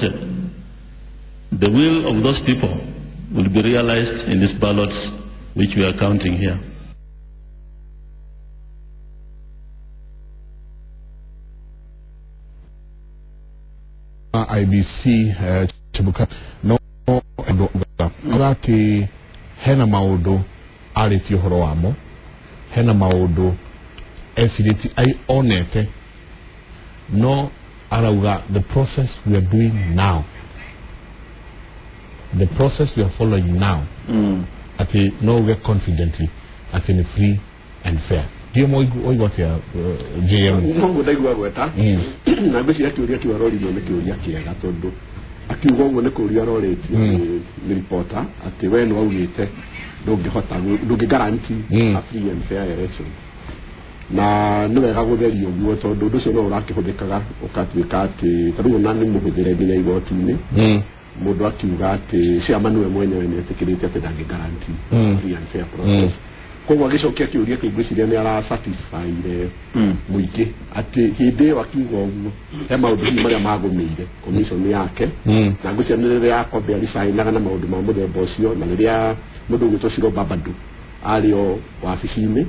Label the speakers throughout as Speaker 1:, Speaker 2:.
Speaker 1: voted, the will of those people will be realized in these ballots which we are counting here.
Speaker 2: IBC Chebukati no ati hena maundu arĩtie ũhoro wamo, hena maundu ecirĩtie ai onete, no arauga the process we are doing now, the process we are following now, ati no uge confidently ati ni free and fair. Ndio moigwa atia JM?
Speaker 3: No ndaigua gweta na ngwĩciria kĩũria kĩu aroririo nĩ kĩũria kĩega, tondũ akiuga ũguo nĩ kũũria arorĩtio nĩ reporter atĩ we nĩ waugĩte ndũngĩhota ndũngĩ guarantee a free and fair election, na nĩ wega gũtheria ũguo tondũ ũndũ ũcio no ũrakĩhũthĩkaga ũkatuĩka atĩ ta rĩu ona nĩ mũhũthĩre nginya igoti-inĩ, mũndũ akiuga atĩ chairman we mwenyewe nĩ etĩkĩrĩte atĩ ndangĩ guarantee free and fair process. Koguo agĩcokia kĩũria kĩu ngwĩciria nĩ arasatisfyire mũingĩ atĩ hĩndĩ ĩyo akiuga ũguo he maũndũ hihi marĩa magũmĩire commission yake, na ngwĩciria nĩ rĩrĩa Akombe aricainaga na maũndũ ma mũthemba ũcio, na rĩrĩa mũndũ ũgwĩtwo Shiro Babadu arĩ o wabici-inĩ.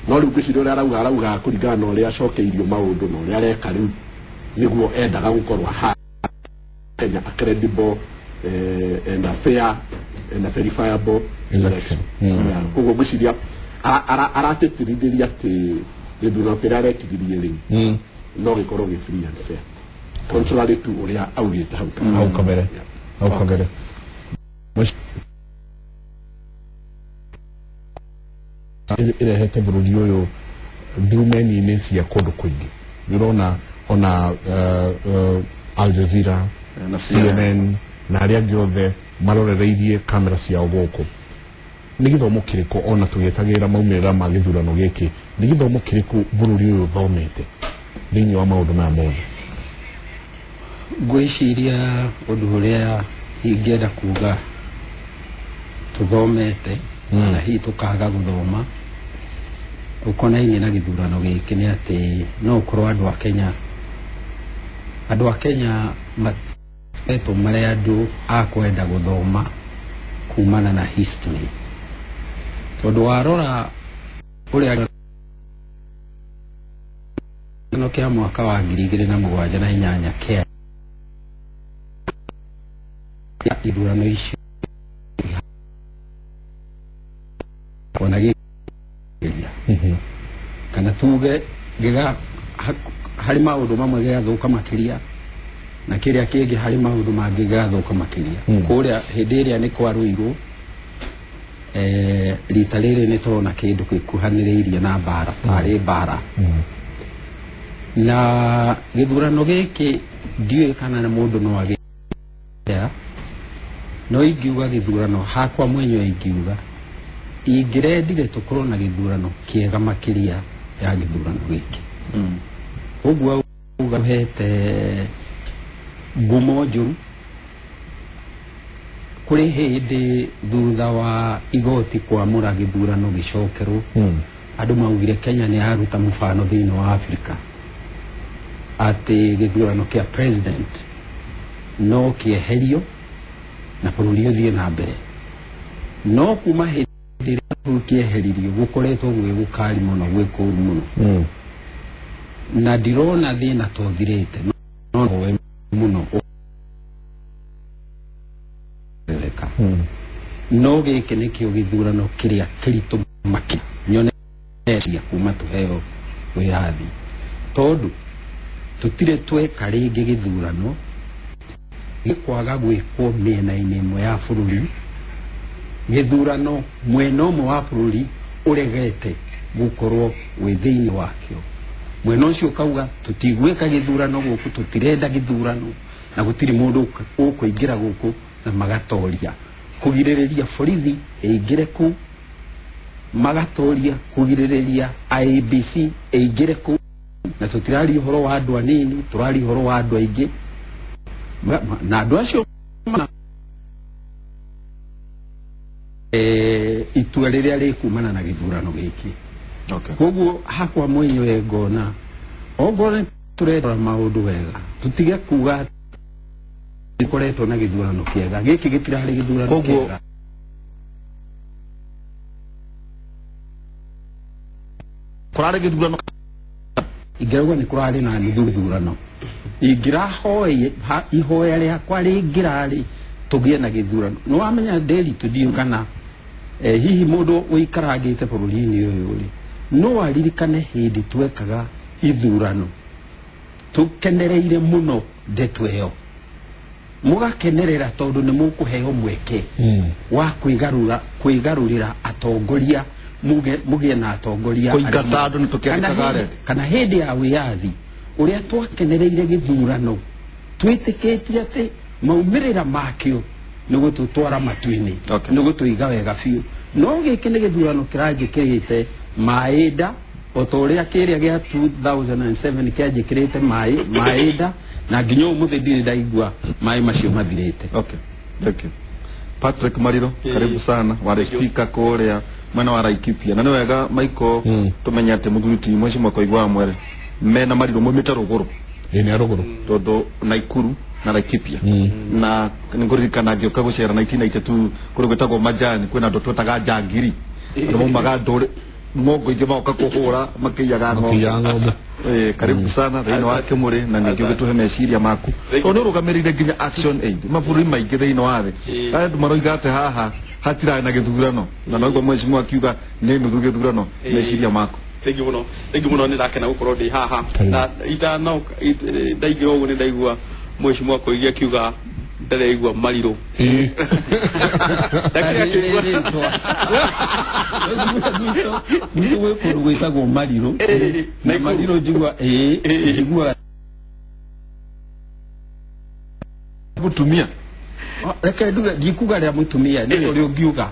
Speaker 3: No rĩu ngwĩciria ũrĩa arauga kũringana na ũrĩa acokeirio maũndũ na ũrĩa areka rĩu nĩguo endaga gũkorwo ha Kenya a credible and a fair and a verifiable election. Koguo ngwĩciria aratĩtĩrithĩria atĩ gĩthurano kĩrĩa arekithirie rĩu no gĩkorwo gĩ free and fair, contrary to ũrĩa augĩte hau
Speaker 2: kabere. Hau kabere. Ĩrehete bũrũri ũyũ ndumeni-inĩ cia kũndũ kũingĩ. Nĩũrona ona Al Jazeera, CNN na arĩa angĩ othe marorereirie kamera ciao gũkũ. Nĩ gĩthomo kĩrĩkũ ona tũgĩetagĩrĩra maumĩrĩra ma gĩthurano gĩkĩ, nĩ gĩthomo kĩrĩkũ bũrũri ũyũ ũthomete thĩinĩ wa maũndũ maya mothe?
Speaker 4: Ngwĩciria ũndũ ũrĩa ingĩenda kuga tũthomete na hihi tũkaga gũthoma ũkonainie na gĩthurano gĩkĩ nĩ atĩ no ũkorwo andũ a Kenya mathetwo marĩ andũ a kwenda gũthoma kumana na history, tondũ warora ũrĩa kĩa mwaka wa 2007 na 8 kĩa ithurano icio ona gĩkĩria kana tuge gĩga harĩ maũndũ mamwe gĩgathũka makĩria na kĩrĩa kĩngĩ harĩ maũndũ mangĩ gĩgathũka makĩria. Kũrĩa hĩndĩ ĩrĩa nĩ kwarũirwo rita rĩrĩ nĩ tũrona kĩndũ gĩkuhanĩrĩirie na mbara, tarĩ mbara. Na gĩthurano gĩkĩ ndiũĩ kana nĩ mũndũ no agĩe, no ingiuga gĩthurano hakwa mwenyewe ingiuga ingĩrendire tũkorwo na gĩthurano kĩega makĩria ya gĩthurano gĩkĩ. Ũguo uga hete ngumo njũru kũrĩ hĩndĩ thutha wa igoti kwamũra gĩthurano gĩcokerwo, andũ maugire Kenya nĩ yaruta mũbano thĩinĩ wa Afrika atĩ gĩthurano kĩa president no kĩeherio na bũrũri ũthiĩ na mbere. No kuma hĩndĩ ĩrĩa kĩeheririo gũkoretwo gwĩ gũkari mũno, gwĩ kũũru mũno, na ndirona thĩna tothirĩte, no we mũno reka. No gĩkĩ nĩkĩo gĩthurano kĩrĩa kĩritũ makĩria nyonetia kuma tũheo wĩyathi, tondũ tũtirĩ tweka rĩngĩ gĩthurano gĩkwaga gwĩkwo mĩena-inĩ ĩmwe ya bũrũri, gĩthurano mwena ũmwe wa bũrũri ũregete gũkorwo wĩ thĩinĩ wakĩo, mwena ũcio ũkauga tũtigwĩka gĩthurano gũkũ, tũtirenda gĩthurano na gũtirĩ mũndũ ũkũingĩra gũkũ, na magatoria kũgirĩrĩria borithi ĩingĩre kũu, magatoria kũgirĩrĩria IEBC ĩingĩre kũu, na tũtiraria ũhoro wa andũ anini, tũraria ũhoro wa andũ aingĩ, na andũ acio itua rĩrĩa rĩkumana na gĩthurano gĩkĩ. Koguo hakwa mwenyewe ngona ongorwo nĩ tũrerora maũndũ wega tũtige kuga Gĩkoretwo na gĩthurano kĩega, gĩkĩ gĩtirarĩ gĩthurano kĩega.
Speaker 5: Kũrarĩ gĩthurano
Speaker 4: ingĩrauga nĩ kũrarĩ na nuthu gĩthurano. Ingĩrahoe ihoya rĩakwa rĩngĩrarĩ tũgĩe na gĩthurano. Nĩ wamenya Nderitu ndiũ kana hihi mũndũ ũikarangĩte bũrũri-inĩ ũyũ rĩ, no aririkane hĩndĩ twekaga ithurano tũkenereire mũno ndeto ĩyo, mũgakenerera tondũ nĩ mũkũheo mweke wa kwĩgarũrĩra atongoria, mũgĩe na atongoria
Speaker 5: kũingata andũ nĩ tũkĩandĩkaga rendi.
Speaker 4: Kana hĩndĩ ya wĩyathi ũrĩa twakenereire gĩthurano twĩtĩkĩtie atĩ maumĩrĩra makĩo nĩ gũtũtwara matu-inĩ, nĩ gũtũiga wega biũ. No gĩkĩ nĩ gĩthurano kĩranjĩkĩrĩte maĩ nda o ta ũrĩa kĩrĩa gĩa 2007 kĩanjĩkĩrĩte maĩ nda, na nginya ũmũthĩ ndirĩ ndaigua maĩ macio mathirĩte.
Speaker 5: Okay, thank you. Patrick Mariro, karibu sana. Warĩ speaker kũrĩa mwena wa Laikipia. Na nĩ wega Michael tũmenye atĩ mũthuri ti Mheshimiwa Koigwa Mwere mena Mariro maumĩte rũgũrũ.
Speaker 2: Ĩ nĩ rũgũrũ.
Speaker 5: Tondũ Naikuru na Laikipia. Na nĩngũririkana ngĩũka gũcera 1992 kũrĩ gwĩtagwo Majani, kwĩna andũ twetaga njangiri. Andũ maumaga ndũrĩ ng'ongo ingĩ magoka kũhũra makĩiyaga ng'ombe. Karibu sana thĩinĩ wa Kĩmũrĩ, na ningĩ ũgĩtũhe meciria maku. Tondũ nĩ ũrũgamĩrĩire nginya Action Aid mabũrũri maingĩ thĩinĩ wa thĩ. Andũ maroiga atĩ haha hatirarĩ na gĩthurano, na noguo mheshimiwa akiuga nĩ nuthu gĩthurano. Meciria maku.
Speaker 6: Thengi mũno, thengi mũno, nĩ ndakena gũkorwo ndĩ haha. Na itanoka ndaingĩra ũguo nĩ ndaigua mheshimiwa Koigi akiuga ndareigua Mariro.
Speaker 4: Gwitũ gwĩ kũndũ gwĩtagwo Mariro, na Mariro njigua njigua
Speaker 5: mũtumia.
Speaker 4: Reke nduge, ndikuga rĩa mũtumia nĩ ũrĩa ũngiuga.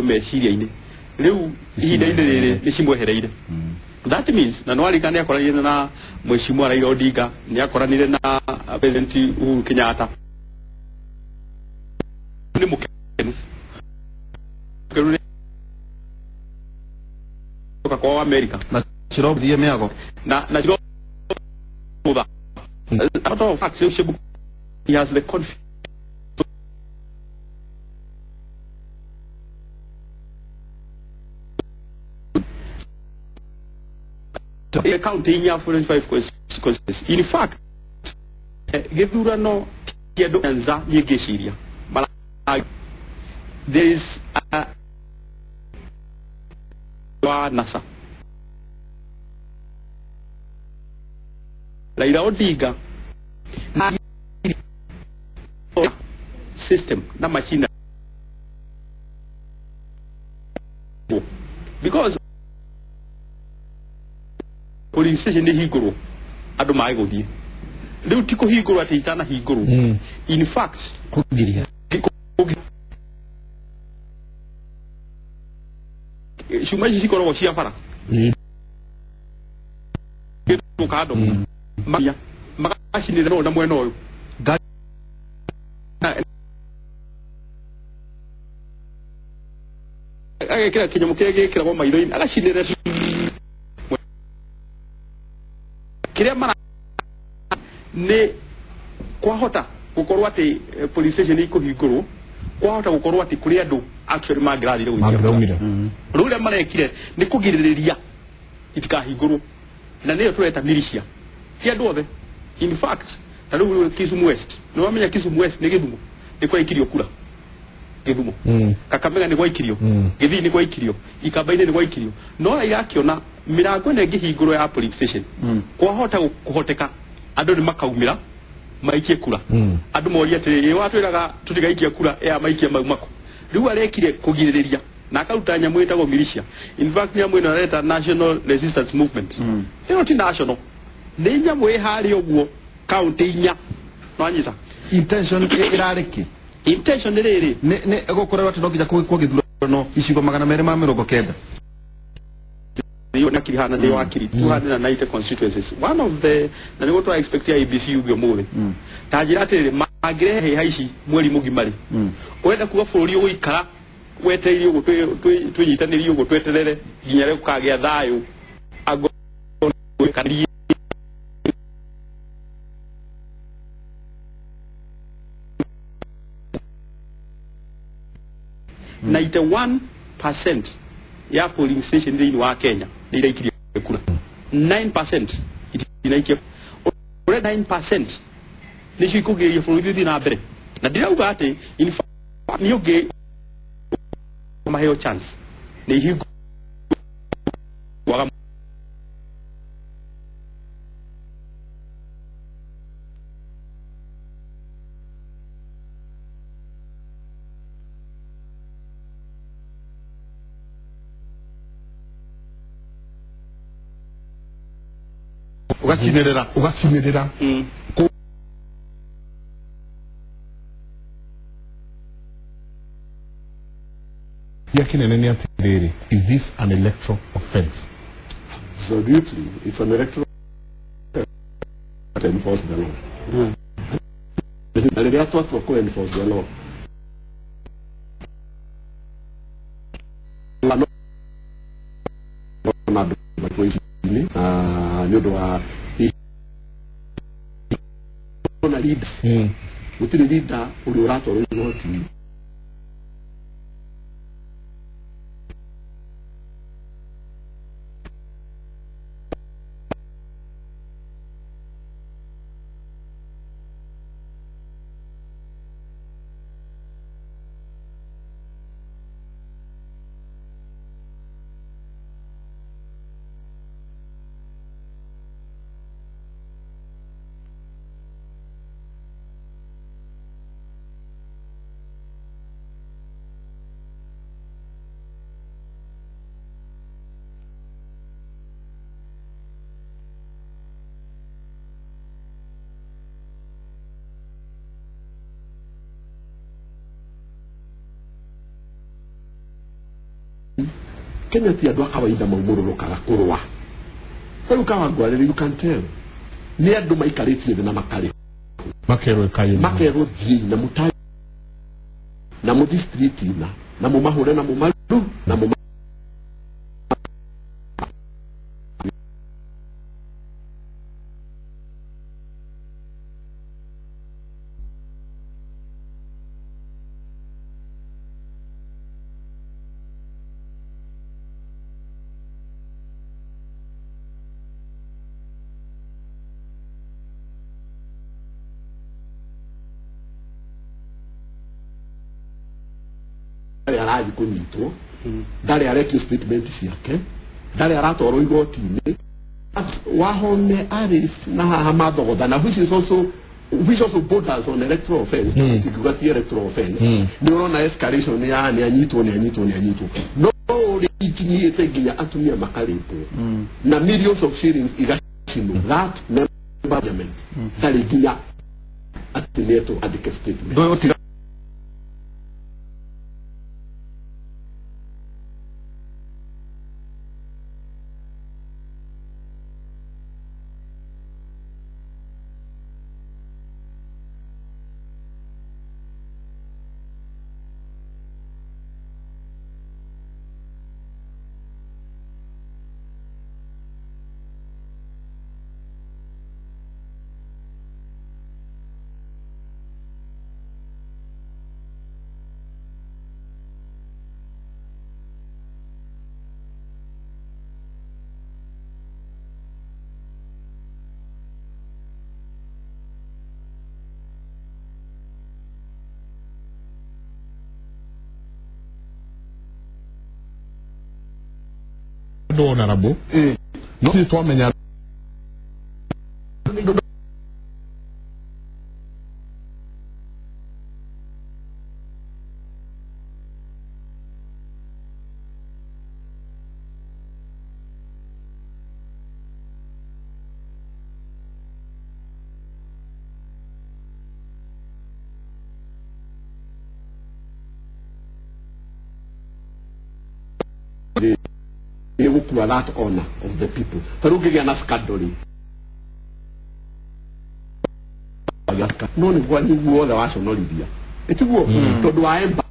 Speaker 6: Meciria-inĩ rĩu ihinda-inĩ rĩrĩ nĩ cimwehereire. That means na nĩwarika nĩ akoranire na Mheshimiwa Raila Odinga, nĩ akoranire na President Uhuru Kenyatta. Nĩ mũkenu nĩ kwa America
Speaker 5: na cirothie mĩago
Speaker 6: na cirotha. Out of fact, He has the confidence. County inya 45 constituencies. In fact, githurano ti andu nza niĩ ngĩciria there is a wa NASA Raila Odinga na system na machine because polling station nĩ hingũrwo andũ mage gũthiĩ rĩu ti kũhingũrwo atĩ itanahingũrwo. In fact
Speaker 4: kũgiria
Speaker 6: cuma ici cikoragwo cia bara kando magacinĩra na mwena ũyũ agekĩra kĩnyamũ kĩrĩa gĩkĩragwo maitho-inĩ agacinĩra kĩrĩa mara nĩ kwahota gũkorwo atĩ police station ikũhingũrwo kwahota gũkorwo atĩ kũrĩ andũ actually mangĩrathire gũikia rĩu ũrĩa marekire nĩ kũgirĩrĩria itikahingũrwo na nĩyo tũreta militia ti andũ othe. In fact ta rĩu Kisumu West nĩ wamenya Kisumu West nĩ Gĩthumo nĩ kwaikirio kura Gĩthumo Kakamega nĩ gwaikirio Gĩthii nĩ gwaikirio Ikamba-inĩ nĩ gwaikirio no Raila akĩona mĩrango ĩno ĩngĩhingũrwo ya police station kwahota kũhoteka andũ nĩ makaumĩra maikie kura andũ morie atĩrĩrĩ watwĩraga tũtigaikie kura ya maikie mau mako rĩu arekire kũgirĩrĩria na akaruta nyamũ ĩtagwo militia. In fact nyamũ ĩno areta National Resistance Movement ĩno ti national nĩ nyamũ ĩ harĩa ũguo kaunti inya nwanyita
Speaker 5: intention ĩrarĩ kĩ
Speaker 6: intention nĩ rĩrĩ
Speaker 5: nĩ gũkorwo atĩ no nginya kũgĩkwo gĩthurano icigo 290
Speaker 6: na kirihana nĩ wakiri 290 constituencies one of the na nĩguo twa expect IEBC yuge ũmũthĩ ta njĩra atĩrĩrĩ mangĩrehe hĩha ici mweri mũgima rĩ ũrenda kuga bũrũri ũgũikara wetereire ũguo twĩnyitanĩrie ũguo tweterere nginya rĩrĩa gũkagĩa thayũ angorwo 91% ya polling station thĩinĩ wa Kenya nĩ iraikirie kura 9% itinaikia ũrĩa 9% nĩcio ikũgirĩrĩria bũrũri ũthiĩ na mbere na ndirauga atĩ in fact nĩ ũngĩ maheo chance nĩ ihingũraga
Speaker 5: ugacinĩrĩra
Speaker 2: ugacinĩrĩra kĩa kĩnene nĩ atĩrĩrĩ, is this an electoral offense?
Speaker 3: Absolutely, it's an electoral to enforce the law. Na rĩrĩa twatua kũ enforce the law na andũ maitũ-inĩ na nĩ ũndũ wa na leader gũtirĩ leader ũrĩa ũratwarwo igoti-inĩ Kenya ti andũ a kawaida maumũrũrũkaga kũrũa rĩu Kawangware you can tell nĩ andũ maikarĩtie thĩ na makarĩ
Speaker 2: makerwo kayo
Speaker 3: makerwo thiĩi na mũta na mũthi street na na mũmahũre na mũmaru na mũma Arathi kũnyitwo, ndarĩ arekio statement ciake, ndarĩ aratwarwo igoti-inĩ. Wahome Alice na haha mathogothana, which is also which also borders on electoral offense. Tingiuga ti electoral offense. Nĩ ũrona escalation ya nĩ anyitwo, nĩ anyitwo, nĩ anyitwo, no ũrĩa ikinyĩte nginya atumia makarĩtwo na millions of shillings igacinwo, that member parliament ndarĩ nginya atĩ nĩetwo andĩke statement.
Speaker 5: Ndũĩ ũtiga
Speaker 2: Andũ honorable no ti twamenya
Speaker 3: gũkua that honor of the people. Ta rĩu ũngĩgĩa na scandal rĩ, no nĩ gwanyu guothe waconorithia, ĩtiguo tondũ wa emba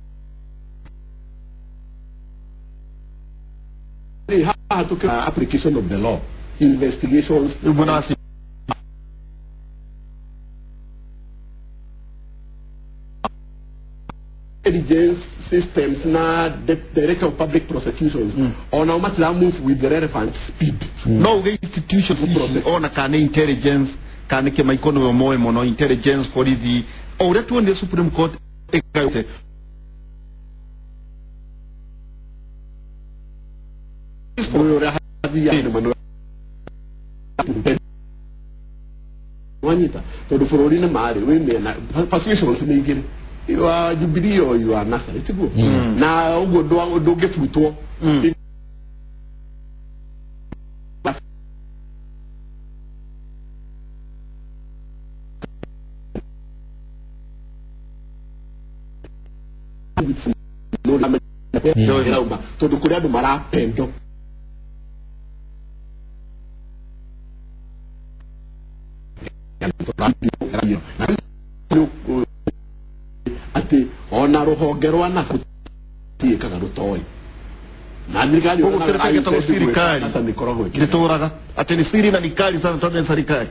Speaker 3: rĩ haha tũkĩ application of the law, investigations.
Speaker 5: Rĩu mwena wa
Speaker 3: intelligence systems na the director of public prosecutions ona matira move with the relevant speed.
Speaker 5: No uge institutions ici ona kana intelligence kana nĩ kĩmaiko nĩwe moĩ mũno intelligence, borithi, o ũrĩa tuonire Supreme Court ĩgayũte.
Speaker 3: Ũyũ ũrĩa hathiaga nĩ mwena wanyita tondũ bũrũri nĩ marĩ wĩ mĩena persuasions nĩ igĩrĩ, you are Jubilee or you are NASA, ĩtiguo na ũguo ndũngĩbutwo. Ĩrauma tondũ kũrĩ andũ marapendo atĩ ona rũhonge rwa NASA tiĩkaga rũtoĩ na thirikari.
Speaker 5: Koguo kĩrĩa gĩtagwo thirikari
Speaker 3: NASA nĩkoragwo ĩkĩrega.
Speaker 5: Gĩtũraga atĩ nĩ siri na nĩ kali sana tondũ nĩ serikali.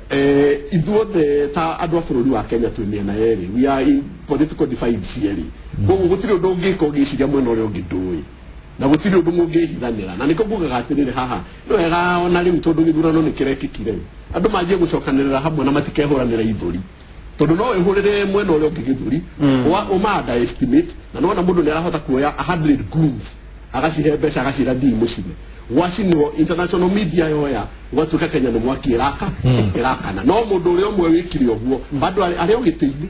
Speaker 3: Ithuothe ta andũ a bũrũri wa Kenya twĩ mĩena yerĩ, we are in political divides cierĩ, koguo gũtirĩ ũndũ ũngĩka ũgĩciria mwena ũrĩa ũngĩ ndũĩ, na gũtirĩ ũndũ mũngĩhithanĩra, na nĩkĩo ngugaga atĩrĩrĩ haha nĩ wega ona rĩu tondũ gĩthurano nĩ kĩrekĩkire andũ manjie gũcokanĩrĩra hamwe na matikehũranĩra ithũri, tondũ no wĩhũrĩre mwena ũrĩa ũngĩ gĩthũri ũma underestimate, na nĩwona mũndũ nĩ arahota kuoya 100 goons agacihe mbeca agacira ndii mũcine gwacinwo international media yoya gwatuĩka Kenya nĩ mwaki ĩraka ĩrakana, no mũndũ ũrĩa ũmwe wĩkire ũguo bado arĩ o gĩtĩ-inĩ,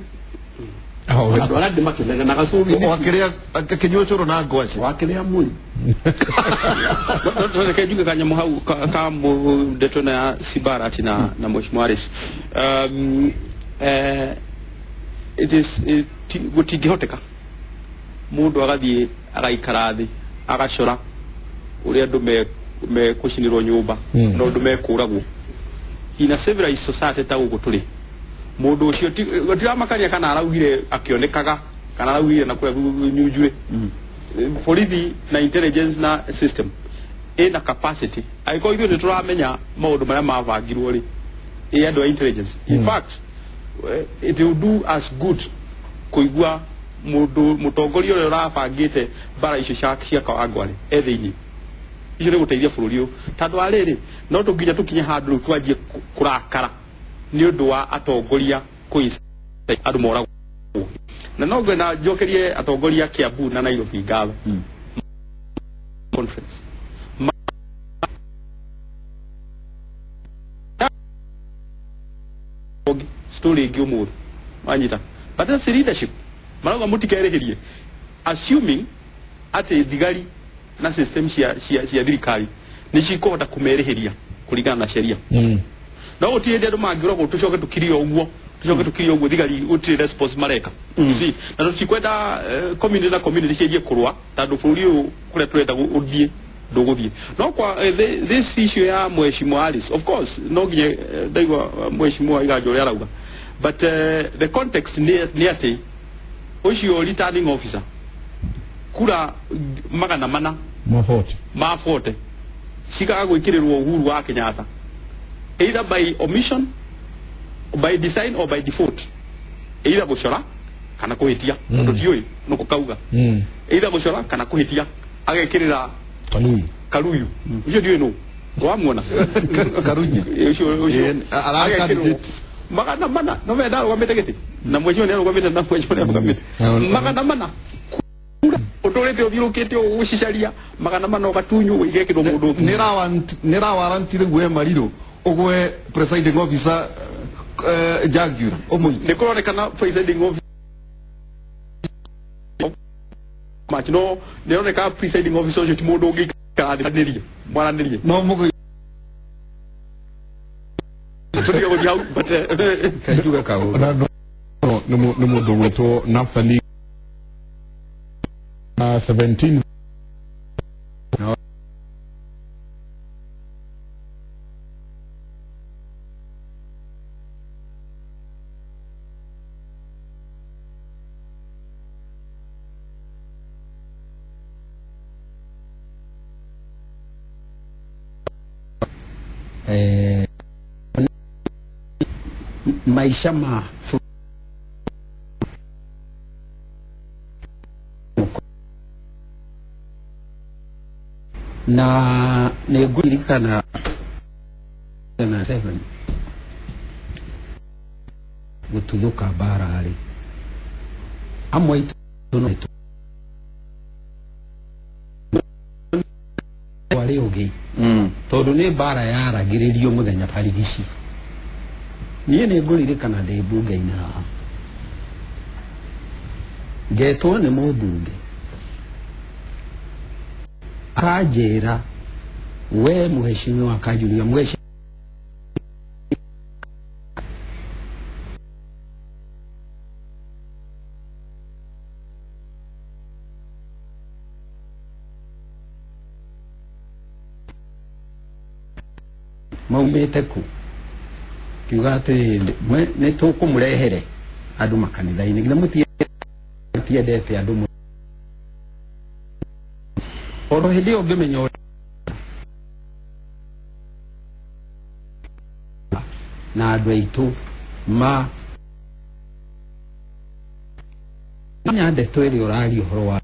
Speaker 3: andũ arĩa angĩ makĩnegenaga cũbi.
Speaker 5: Wakĩrĩa akĩnyua cũrũ na ngwacĩ.
Speaker 3: Wakĩrĩa mũi.
Speaker 6: Reke njuge kanyamũ hau ka ndeto ĩno ya Sibarat na Mheshimiwa Alice. It is gũtingĩhoteka mũndũ agathiĩ agaikara thĩ agacora ũrĩa andũ mekũcinĩrwo nyũmba na ũndũ mekũragwo in a civilized society ta gũkũ tũrĩ. Mũndũ ũcio ndiramakania kana araugire akĩonekaga kana araugire na kũrĩa nyunjue borithi na intelligence na system ĩna capacity angĩkorwo ithuĩ nĩtũramenya maũndũ marĩa mabangirwo rĩ, ĩ andũ a intelligence, in fact it will do us good kũigua mũndũ mũtongoria ũrĩa ũrabangĩte mbara icio cia Kawangware e thĩinĩ icio nĩ gũteithia bũrũri ũyũ, tondũ wa rĩrĩ no tũnginya tũkinye handũ rĩu twanjie kũrakara nĩ ũndũ wa atongoria kũ andũ moragwo. Na no ngwenda njokerie atongoria a Kiambu na Nairobi ngatho. Conference story ĩngĩ ũmũthĩ wanyita, but that's leadership. Marauga mũtikerĩhĩrie, assuming atĩ thigari na system cia thirikari nĩ cikũhota kũmerĩhĩria kũringana na sheria. No gũtirĩ hĩndĩ andũ mangĩũragwo tũcoke tũkirie ũguo, tũcoke tũkirie ũguo, thigari gũtirĩ response mareka. You see, na tũtikwenda community na community cianjie kũrũa tondũ bũrũri ũyũ kũrĩa tũrenda ũthiĩ ndũgũthiĩ. No kwa this issue ya Mheshimiwa Alice, of course no nginya ndaigua Mheshimiwa Iganjo ũrĩa arauga, but the context nĩ atĩ ũcio returning officer kura 400
Speaker 2: maboti
Speaker 6: ma 40 cikaga gwĩkĩrĩrwo Uhuru wa Kenyatta either by omission, by design or by default, either gũcora kana kũhĩtia, tondũ tiũĩ nũkũ kauga, either gũcora kana kũhĩtia agekĩrĩra Karuyu ũcio ndiũĩ nũ wamuona
Speaker 5: Karunya
Speaker 6: ũcio agekĩrĩrwo 400 no menda arũgamĩte gĩtĩ na mheshimiwa nĩ arũgamĩte na mheshimiwa nĩ arũgamĩte 400 ũtũrĩte ũthiũrũkĩte ũgũcicaria 400 ũgatunywo igekĩrwo mũndũ ũngĩ.
Speaker 5: Nĩ warrant rĩu we Marirũ ũgwe presiding officer Jaguar ũmũite.
Speaker 6: Nĩ kũronekana presiding officer match no nĩ roneka presiding officer ũcio ti mũndũ ũngĩikara thĩ mwaranĩrie
Speaker 5: no mũgũ
Speaker 6: tũtige gũthiĩ hau, but
Speaker 4: Kajuga kaũndũ.
Speaker 2: Nĩ mũndũ ũgwĩtwo Naftali 17
Speaker 4: maisha ma na nĩngũririkana na 7 gũtuthũka mbara rĩ, amwe aitũ no warĩ ũngĩ tondũ nĩ mbara yaragĩrĩrio mũthenya barigici. Niĩ nĩngũririkana ndĩ mbunge-inĩ haha ngetwo nĩ mũmbunge akanjĩra, we mheshimiwa, akanjũria mheshimiwa maumĩte kũ? Kiuga atĩ nĩ tũkũmũrehere andũ makanitha-inĩ, nginya mũtiendete andũ oro hĩndĩ ĩyo ngĩmenya na andũ aitũ ma nya ndeto ĩrĩa ũraria ũhoro wa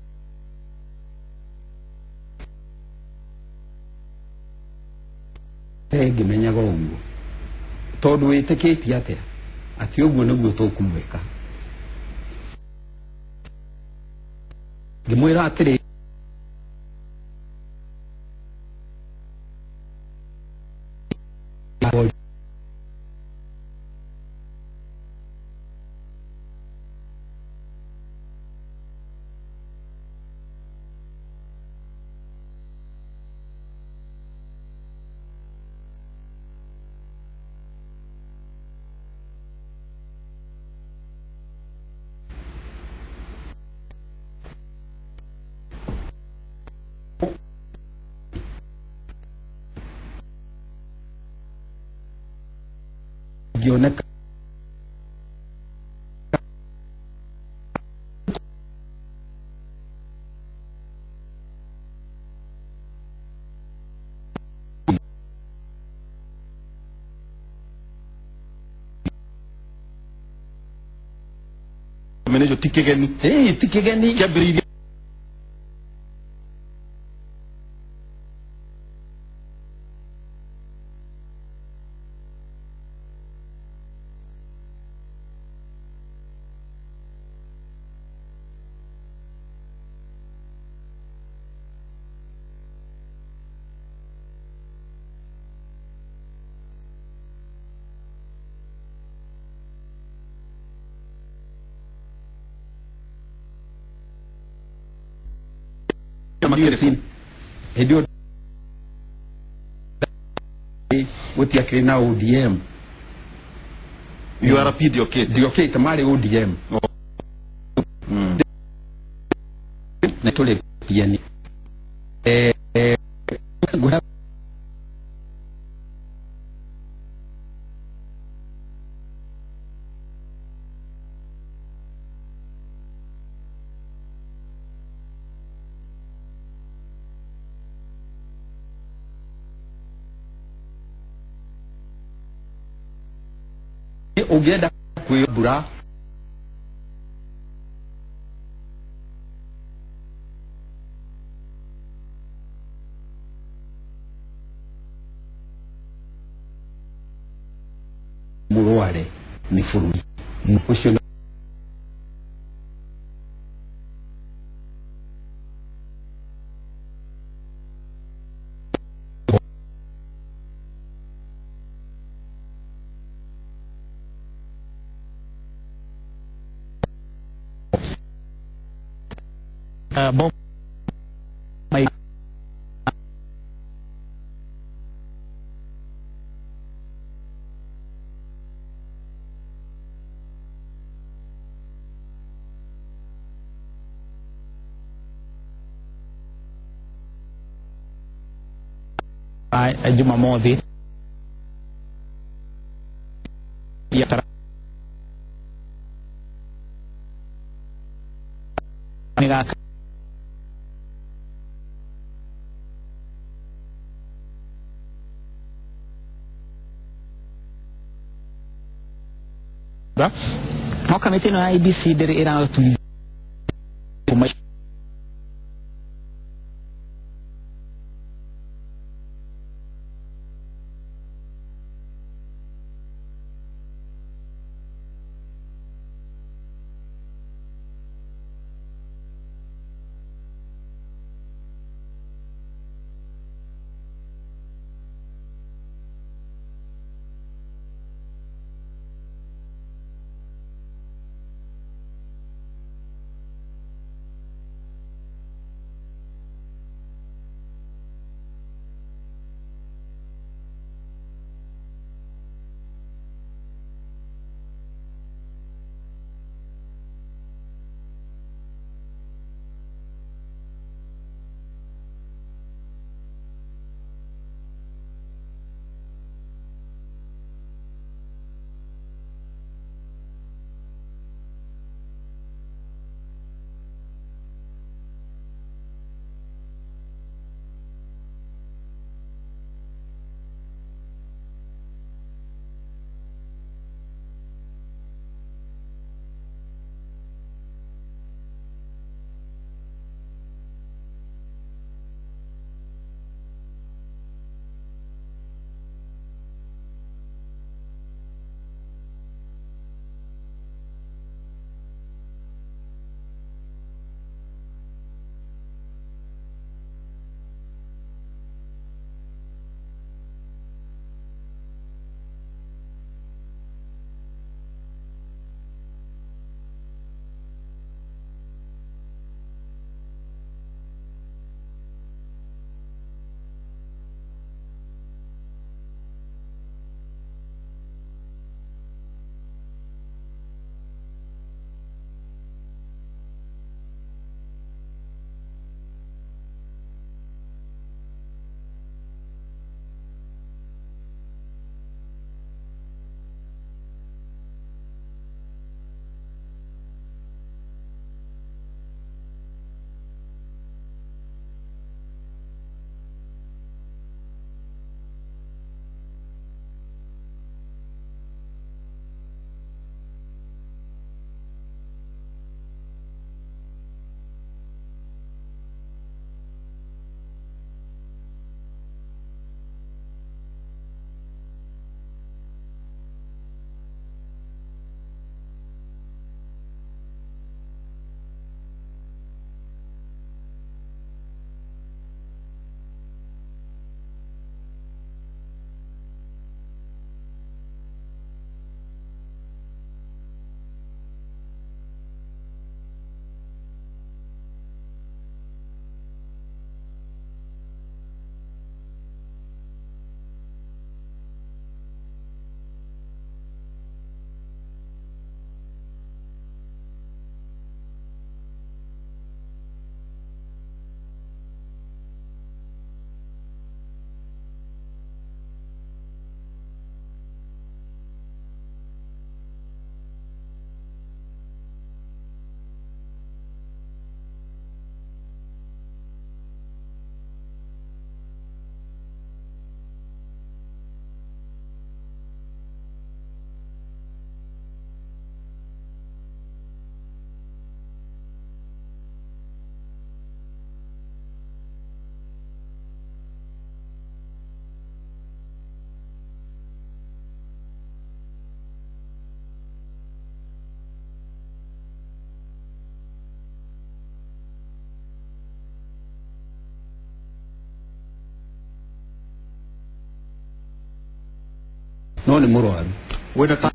Speaker 4: ngĩmenyaga ũguo tondũ wĩtĩkĩtie atĩa atĩ ũguo nĩguo tũkũmwĩka. Ngĩmwĩra atĩrĩ, ngĩoneka
Speaker 5: Menejo ti kĩgeni.
Speaker 4: Ti kĩgeni.
Speaker 5: Kĩambĩrĩirie kĩrĩkũ?
Speaker 4: Hĩndĩ ĩyo gũtiakĩrĩ na ODM.
Speaker 5: URP ndiokĩte.
Speaker 4: Ndiokĩte, marĩ ODM. Na tũrĩ PN. Ũngĩenda kwĩmbura mũrware nĩ bũrũri ũcio.
Speaker 7: Jumamothi no kamĩtĩ ĩno ya IEBC ndĩrĩ ĩratuithia
Speaker 4: No nĩ mũrwaru.
Speaker 5: Wĩna ta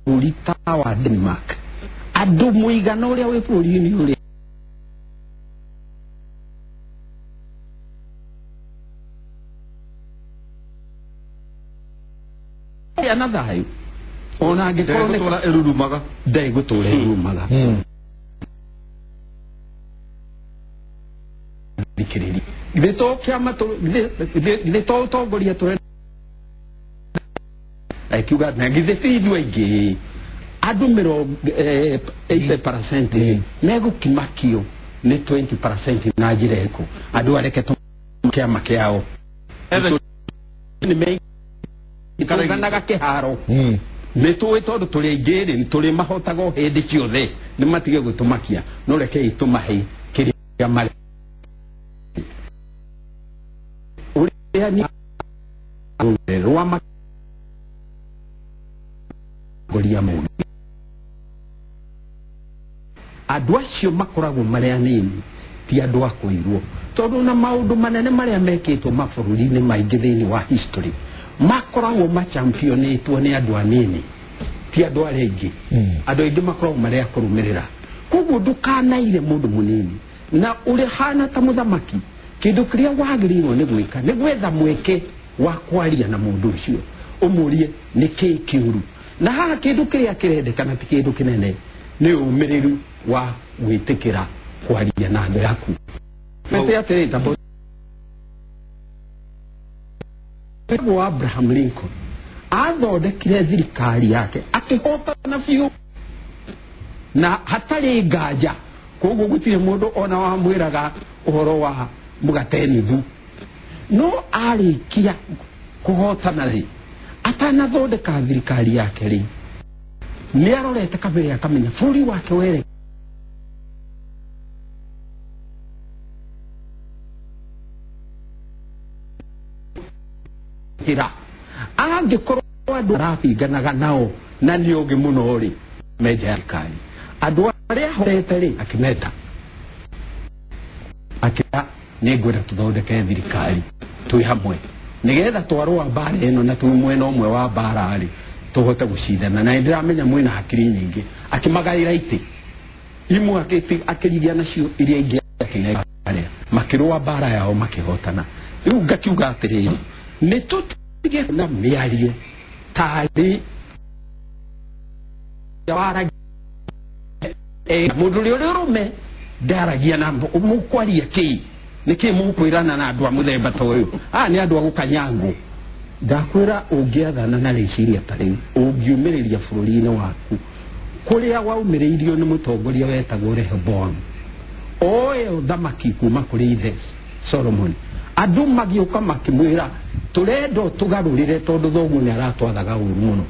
Speaker 4: bũrũri ta wa Denmark andũ mũigana ũrĩa wĩ bũrũri-inĩ ũrĩa na thayũ ona angĩkorwo nĩ
Speaker 5: Ndegũtũra ĩrurumaga.
Speaker 4: Ndegũtũra ĩrurumaga. Thikĩrĩria githĩ to kĩama githĩ to ũtongoria tũrenda akiuga na githĩ ti ithuĩ aingĩ andũ 80% megũkimakio nĩ 20% na njĩra ĩrĩkũ andũ areke kĩama kĩao nĩ megũganaga kĩharo nĩ tũĩ tondũ tũrĩ aingĩ rĩ tũrĩ mahotaga o hĩndĩ ciothe nĩ matige gũtũmakia no rekei tũmahe kĩrĩa marĩ ũrĩa nĩ rwa matongoria moru andũ acio makoragwo marĩ anini ti andũ a kũirwo tondũ na maũndũ manene marĩa mekĩtwo mabũrũri-inĩ maingĩ thĩinĩ wa history makoragwo machampionĩtwo nĩ andũ anini ti andũ arĩa aingĩ. Andũ aingĩ makoragwo marĩ a kũrũmĩrĩra koguo ndũkanaire mũndũ mũnini na ũrĩ hana ta mũthamaki kĩndũ kĩrĩa wagĩrĩirwo nĩ gwĩka nĩ gwetha mweke wa kwaria na mũndũ ũcio ũmũrie nĩ kĩĩ kĩũru na haha kĩndũ kĩrĩa kĩrendekana ti kĩndũ kĩnene nĩ ũmĩrĩru wa gwĩtĩkĩra kwaria na andũ yaku. Mete atĩrĩ ta Abraham Lincoln athondekire thirikari yake akĩhotana biũ na hatarĩ nganja koguo gũtirĩ mũndũ ona wamwĩraga ũhoro wa mũgate nuthu no arĩkia kũhotana rĩ atanathondeka thirikari yake rĩ nĩ arorete kabere akamenya bũrũri wake were ira angĩkorwo andũ arabinganaga nao na nĩ ũngĩ mũno rĩ menja thirikari andũ arĩa ahorete rĩ akĩmeta akĩra nĩ ngwenda tũthondeke thirikari twĩ hamwe nĩgetha twarũa mbara ĩno na twĩ mwena ũmwe wa mbara rĩ tũhote gũcindana na nĩndĩramenya mwĩna hakiri nyingĩ akĩmagaĩra itĩ imwe akĩrigia nacio iria ingĩ akĩnenga arĩa makĩrũa mbara yao makĩhotana rĩu ngakiuga atĩrĩrĩ nĩ tũtige na mĩario tarĩ waragia mũndũ ũrĩa ũrĩ ũrũme ndaragia na mũkwaria kĩ nĩ kĩ mũkwĩrana na andũ a mũthemba ta ũyũ aya nĩ andũ a gũkanyangwo ndakwĩra ũngĩathana na rĩciria ta rĩu ũngiumĩrĩria bũrũri-inĩ waku kũrĩa waumĩrĩirio nĩ mũtongoria wetagwo Rehoboam oe ũthamaki kuma kũrĩ ithe Solomon andũ magĩũka makĩmwĩra tũrenda tũgarũrĩre tondũ thoguo nĩ aratwathaga ũru mũno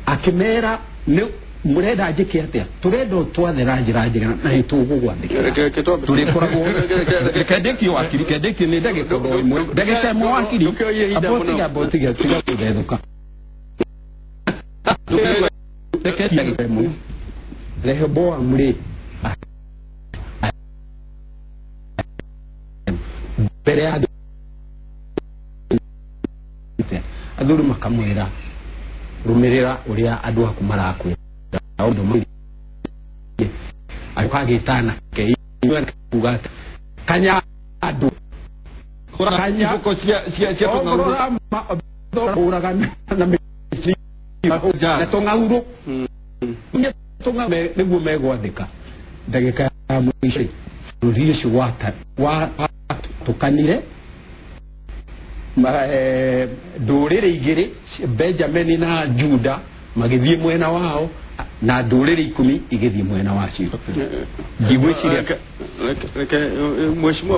Speaker 4: akĩmera nĩ mũrenda njĩke atĩa tũrenda twathe na njĩra njega na nĩ tũgũgwathĩkĩra tũrĩkoragwo reke ndĩkie wakiri reke ndĩkie nĩ ndagĩka o ĩmwe ndagĩka ĩmwe wakiri ambo tiga tiga gũthethũka reke ndagĩka ĩmwe Rehoboam rĩ mbere ya athuri makamwĩra rũmĩrĩra ũrĩa andũ aku marakwĩra ũndũ agĩtana kuga kanya andũ kanya
Speaker 5: cia
Speaker 4: ũraga na na tũng'aurũ nĩguo megwathĩka ndagĩka ya mũico bũrũri ũcio watũkanire ndũrĩrĩ igĩrĩ Benjamin na Juda magĩthiĩ mwena wao na ndũrĩrĩ 10 igĩthiĩ mwena wacio ndigwĩciria
Speaker 6: reke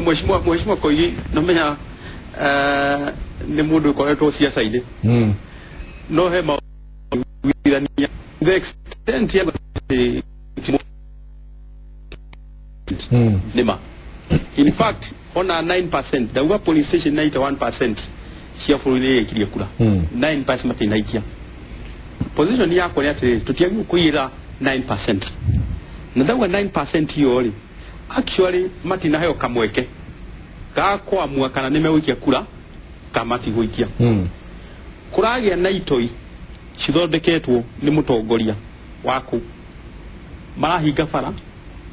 Speaker 6: mheshimiwa Koigi namenya nĩ mũndũ ũkoretwo ciaca-inĩ no he mawirania the extent ya nĩma in fact ona 9% ndauga police station 91% cia bũrũri nĩ ĩkirie kura 9% matinaikia position yakwa nĩ atĩrĩrĩ tũtiagĩrĩirwo kũiyĩra 9% na ndauga 9% iyo rĩ actually matinaheo kamweke ga kwamua kana nĩ megũikia kura kana matigũikia kũragĩa na itoi cithondeketwo nĩ mũtongoria waku marahinga bara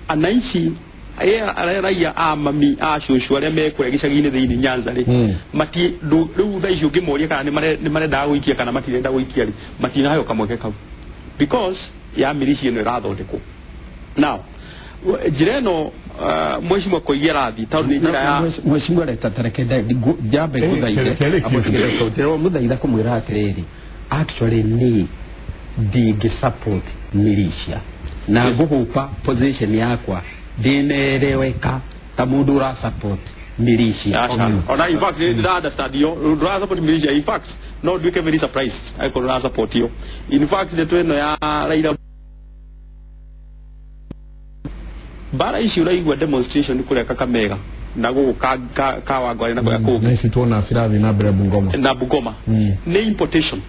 Speaker 6: anaici arĩa raia a mami a cũcũ arĩa mekũrĩa gĩcagi-inĩ thĩinĩ Nyanza rĩ mati rĩu thaa ici ũngĩmoria kana nĩ marendaga gũikia kana matirenda gũikia rĩ matinaheo kamweke kau because ya mirici ĩno ĩrathondekwo now njĩra ĩno mheshimiwa Koigi arathiĩ tondũ nĩ njĩra ya
Speaker 4: mheshimiwa reta tareke njambe ngũthaithe mũthaitha kũmwĩra atĩrĩrĩ actually niĩ ndingĩ support militia na ngũhũpa position yakwa ndinereweka ta mũndũ ũra support militia
Speaker 6: ona in fact ndĩra understand yo ndũra support militia in fact no nduĩke very surprised angĩkorwo ndũra support yo in fact ndeto ĩno ya Raila bara ici ũraigua demonstration kũrĩa Kakamega na gũkũ Kawangware na kũrĩa kũngĩ
Speaker 2: na ici tuona cirathi na mbere Bungoma
Speaker 6: na Bungoma nĩ importation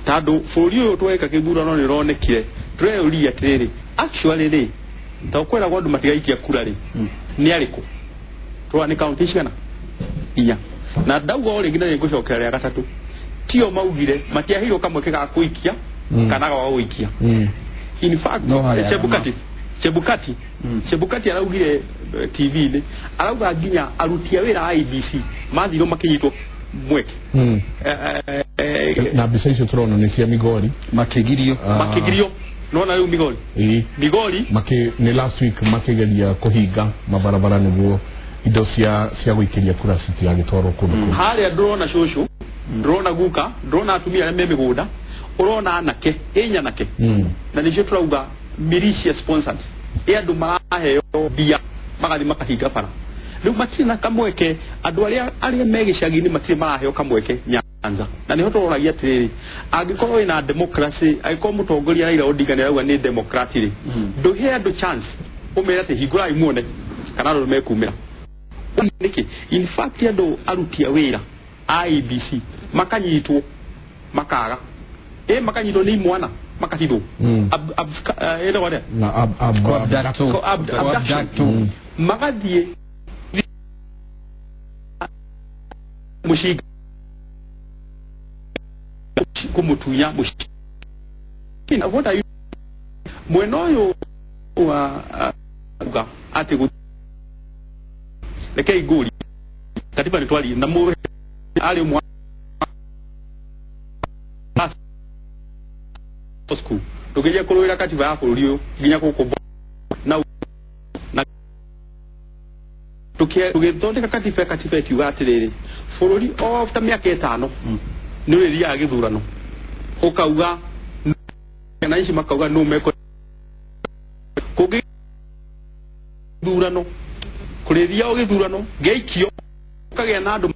Speaker 6: tondũ bũrũri ũyũ tweka kĩthurano nĩ ũronekire tũreyũria atĩrĩrĩ actually rĩ ta ũkwĩragwo andũ matigaikia kura rĩ nĩ arĩkũ tũrona nĩ kaunti cigana inya na ndauga o rĩngĩ na nĩngũcokera rĩa gatatũ tio maugire matiaheirwo kamweke ga kũikia kana ga gũikia in fact Chebukati Chebukati araugire TV-inĩ arauga nginya aruti a wĩra a IEBC mathirwo makĩnyitwo mweke
Speaker 2: na mbica icio tũrona nĩ cia Migori
Speaker 4: makĩgirio
Speaker 6: Nona rĩu Migori.
Speaker 2: Ĩĩ.
Speaker 6: Migori
Speaker 2: maki ni last week makigeria kuhinga mabarabara niguo indo cia guikiria kura citigagĩtwarwo kũndũ kũngĩ.
Speaker 6: Harĩa ndũrona cũcũ, ndũrona guka, ndũrona atumia arĩa me mĩgũnda, ũrona anake, ĩnyanake. Na nĩcio tũrauga militia sponsored. Ĩ andũ maraheo mbia magathiĩ makahinga bara. Rĩu matirĩ na kamweke, andũ arĩa me gĩcagi-inĩ matirĩ maraheo kamweke Nyanza. Na nĩho tũroragia atĩrĩrĩ, angĩkorwo wĩna democracy, angĩkorwo mũtongoria Raila Odinga nĩarauga nĩ democrat rĩ, ndũhe andũ chance ũmere atĩ hingũrai muone kana andũ nĩmekumĩra. Nĩkĩ? In fact andũ aruti a wĩra IEBC makanyitwo makaga, makanyitwo nĩ imwana makahithwo.
Speaker 2: Na
Speaker 6: abduction. Magathiĩ mũcinga kũmũtunya mũcinga. What are you mwena ũyũ wa uga atĩ rekei ngũrie katiba nĩtwarie na mũrũ arĩ ũmwe school ndũngĩgeria kũrũĩra katiba ya bũrũri ũyũ nginya gũkũ na tũgĩthondeka katiba ĩkiuga atĩrĩrĩ, bũrũri o ta mĩaka 5 nĩ ũrĩthiaga gĩthurano ũkauga na ici makauga nũ mekũ kũngĩ gĩthurano kũrĩthiao gĩthurano gĩaikio ũkagĩa na andũ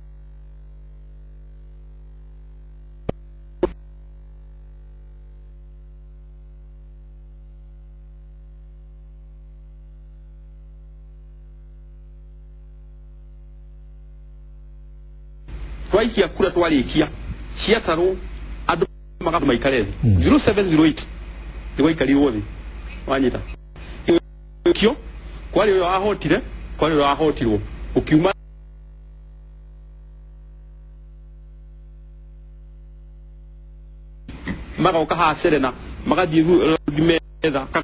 Speaker 6: twaikia kura twarikia ciatarwo andũ magatũ maikare thĩ 0708 nĩgwaikarirwo thĩ wanyita kio kwarĩ ũyũ wahotire kwarĩ ũyũ wahotirwo ũkiuma magoka haha Serena magathiĩ metha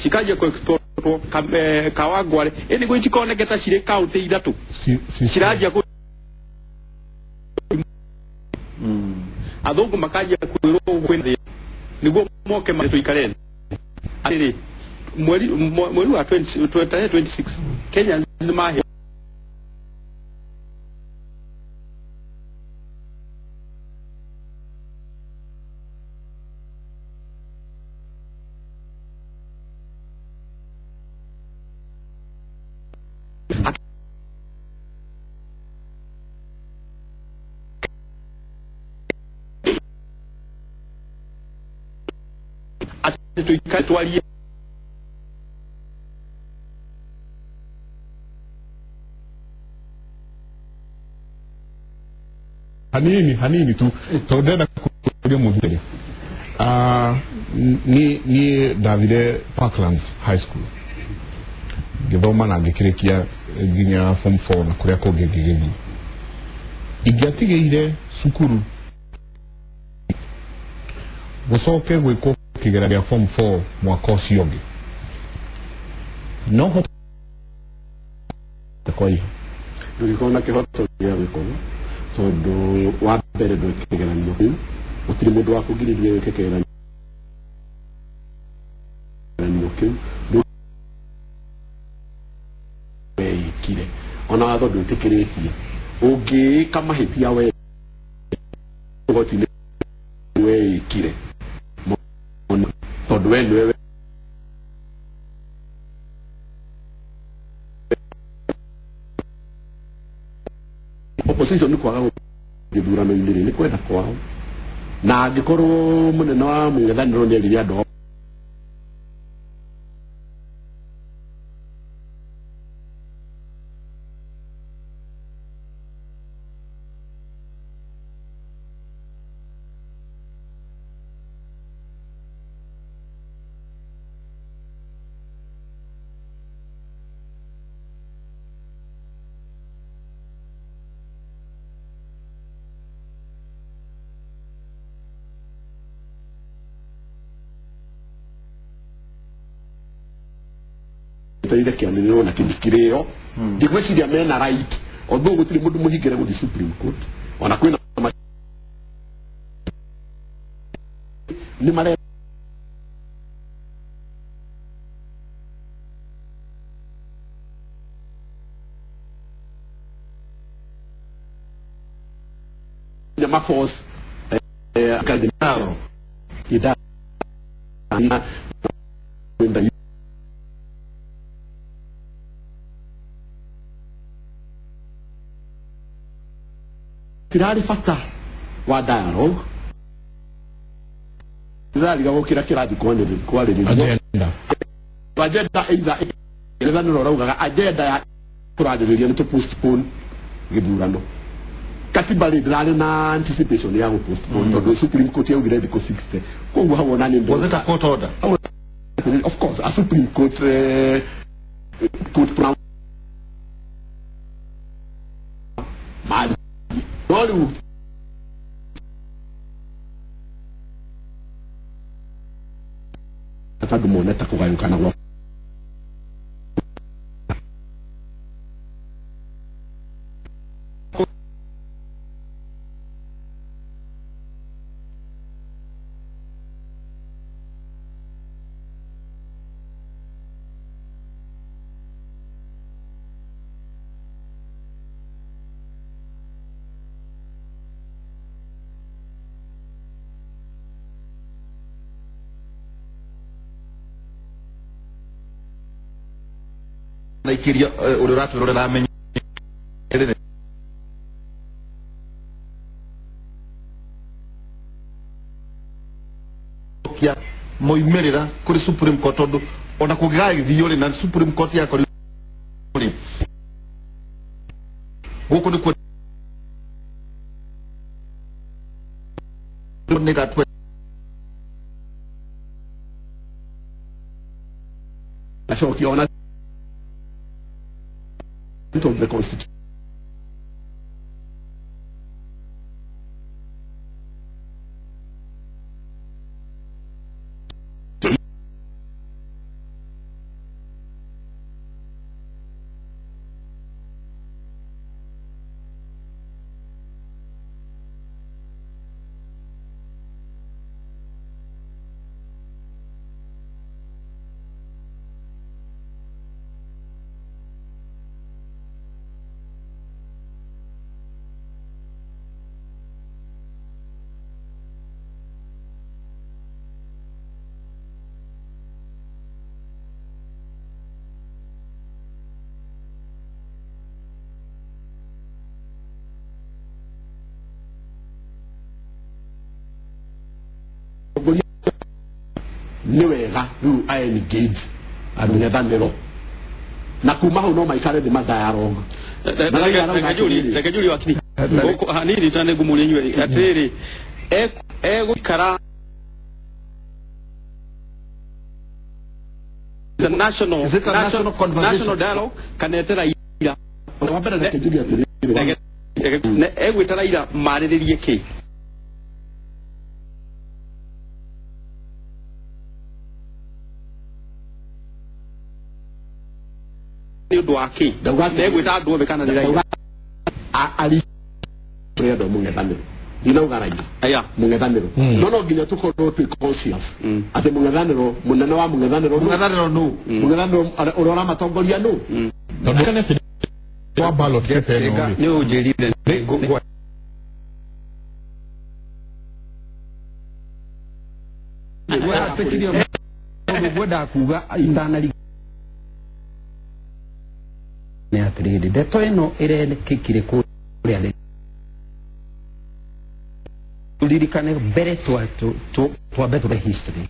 Speaker 6: cikaje ko export Kawangware ĩnĩ gwĩ cikoneketa cirĩ kaunti ithatũ ciranjia kũ athũngũ makanjia kwĩrwo kwĩna nĩguo moke tũikare thĩ. Atĩrĩ mweri wa 26 Kenya nĩmahe twarie
Speaker 2: hanini tu tondũ ndĩrenda kũria mũthuri. Niĩ ndathire Parklands High School ngĩthoma na ngĩkĩrĩkia nginya form 4 na kũrĩa kũngĩ ngĩgĩthiĩ. Ingĩatigĩire cukuru gũcoke gwĩkwo kĩgera gĩa form 4 mwaka ũcio ũngĩ no hote kwa iho
Speaker 3: ndũngĩkorwo na kĩhoto gĩa gwĩka ũguo tondũ wa mbere ndwĩke kĩgeranio kĩu, gũtirĩ mũndũ wa kũgirĩrĩria wĩke kĩgeranio kĩu weikire ona watho ndwĩtĩkĩrĩtie ũngĩĩka mahĩtia we igoti-inĩ weikire tondũ we nĩwe opposition nĩ kwaga gĩthurano-inĩ rĩ nĩ kwenda kwao na angĩkorwo mũnene wa mũng'ethanĩro nĩerire andũ twetereire kĩanĩrĩrwo na kĩmikirĩo ndigwĩciria mena right although gũtirĩ mũndũ mũhingĩre gũthiĩ Supreme Court ona kwĩna nĩ mare ma force ida tirari bata wa dialogue ndĩrariga gũkĩra kĩrathi kwarĩrĩrio agenda either ĩrethanĩro raugaga agenda ya kũrarĩrĩria nĩ tũ postpone gĩthurano katiba rĩ ndĩrarĩ na anticipation ya gũ postpone tondũ Supreme Court yaugire thikũ 60 koguo hau ona nĩ
Speaker 5: Was it a court order?
Speaker 3: Of course, a Supreme Court court pronounce no rĩu andũ mone ta kũgayũkana gwa
Speaker 5: naikiria uri uratwirorera amenye kia moimirira kuri Supreme Court tondu ona kungigagithio ri na Supreme Court yakori ri guku ni ni gatwe
Speaker 3: acokia ona of the Constitution. Nĩ wega rĩu a engage ang'ethanĩro na kuma hau no maikare thĩ ma dialogue.
Speaker 6: Reke njurie wakiri hanini ta nĩ ngũmũria inyuĩ atĩrĩrĩ egũikara the national national dialogue kana ete Raila
Speaker 3: wa mbere reke njurie atĩrĩrĩ
Speaker 6: egwĩta Raila marĩrĩrie kĩ? Nĩ ũndũ wa kĩ negwĩta andũ othe kana nĩ Raila
Speaker 3: ari andũ a mũng'ethanĩro ndinauga Raila
Speaker 6: aya
Speaker 3: mũng'ethanĩro no no nginya tũkorwo twĩ conscious atĩ mũng'ethanĩro mũnene wa mũng'ethanĩro
Speaker 5: nũ
Speaker 3: mũng'ethanĩro ũrĩa ũramatongoria nũ
Speaker 2: tondũ wa ballot paper ĩno
Speaker 4: nĩ ũnjĩrire ngwendaga kuga itanari nĩ atĩrĩrĩ ndeto ĩno ĩrekĩkire kũrĩa turirikane mbere twambe tũre history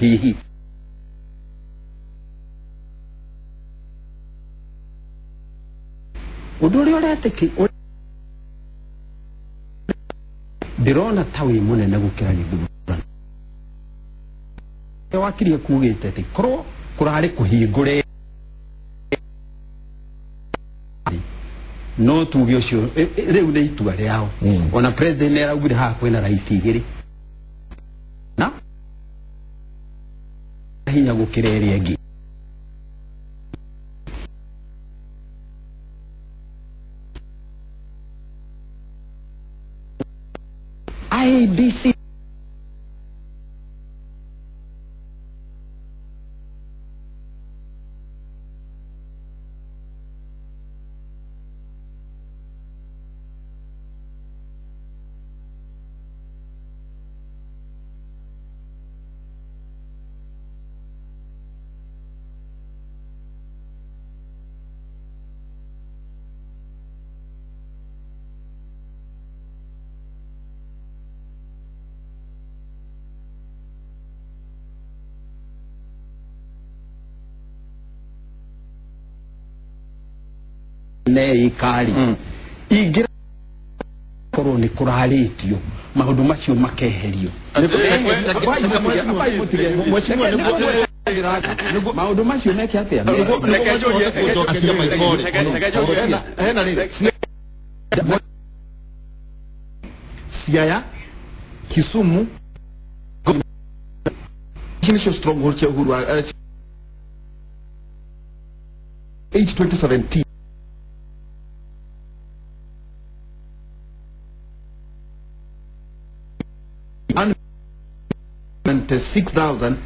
Speaker 4: hihi ũndũ ũrĩa ũretĩki ndĩrona ta wĩ mũnene gũkĩra gĩthurano. Wakiri ekugĩte atĩ korwo kũrarĩ kũhingũre no tuge ũcio rĩu nĩ itua rĩao. Ona president nĩ araugire haha kwĩna right igĩrĩ na hinya gũkĩra ĩrĩa ĩngĩ. IEBC ne ikari ingira korwo ni kurarĩtio maũndũ macio makeherio maũndũ macio meke atĩa.
Speaker 5: Siaya, Kisumu, nĩcio stronghold cia Uhuru 8 2017. And 6,000